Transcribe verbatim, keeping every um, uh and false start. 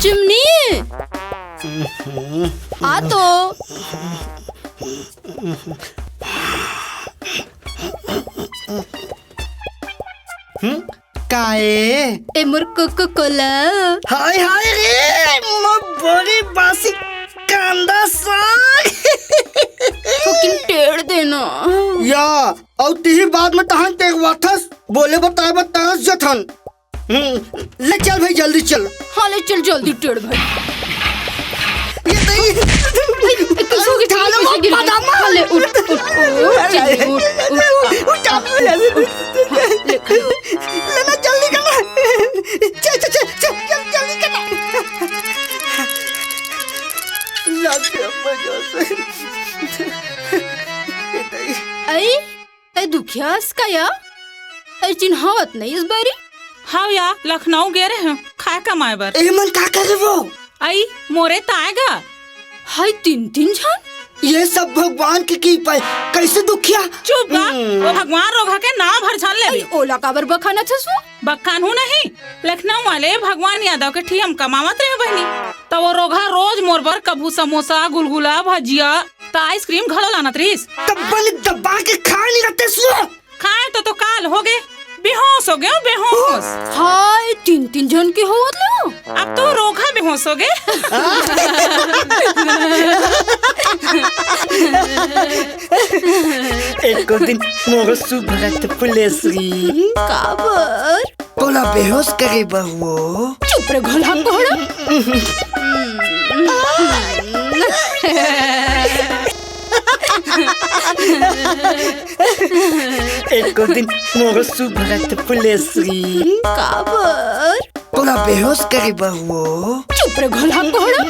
Chimney, आ तो। हम्म, काए? ए मोर कोको कोला। हाय हाय रे, मोर बड़ी बासी कांदा साग। फुकिन टेढ़ देना। या, अउ तिही बात में तहन ते वाथस, बोले बताए बताए जथन। हम्म, ले चल भाई, जल्दी चल। हाँ, ले चल, जल्दी टेढ़ भाई। ये तो ये ए, ए, कैसे हो गया? उठा लो, कैसे गिर गया? बादाम। हाँ, ले, उठ, उठ, उठ, चल, उठ, उठ, उठा लो, जल्दी। हाँ, ले, ले। लेना, जल्दी करना। चल, चल, चल, चल, चल, जल्दी करना। लग गया मजा से। ये तो ये आई? तै दुखियास का या? तै चिन्हावत नहीं इस बारी? हाव या, लखनऊ गे रहे हंव खाए कमाए बर। ए मन का करे वो? आई, मोरे ताए गा। हाय, तीन तीन झन? ये सब भगवान के कृपा है। कैसे दुखिया? चुप गा, हम्म। वो भगवान रोघा के नाव भर झन लेबे। आई, ओला काबर बखाना छसु? बखानहूं नहीं, लखनऊ वाले भगवान यादव के ठियम कमावत रहे बहिनी। त वो रोघा रोज मोर बर कभू समोसा, गुलगुला, भजिया, त आइसक्रीम घलो लानत रहिस। तब बन दबा के खा नहीं रहते सुआ। खाए तो, तो काल हो गए, बेहोश हो गए, बेहोश। हाय, तीन तीन झन के होवत ले। अब तो रोघा बेहोश हो गए। एको दिन मोर सुभरत फुलेसरी। काबर? तोला बेहोश करे बर वो। चुप रे घोलहा कोहड़ा। एको दिन मोर सुभरत फुलेसरी। काबर? तोला बेहोश करे बर वो। चुप रे घोलहा कोहड़ा।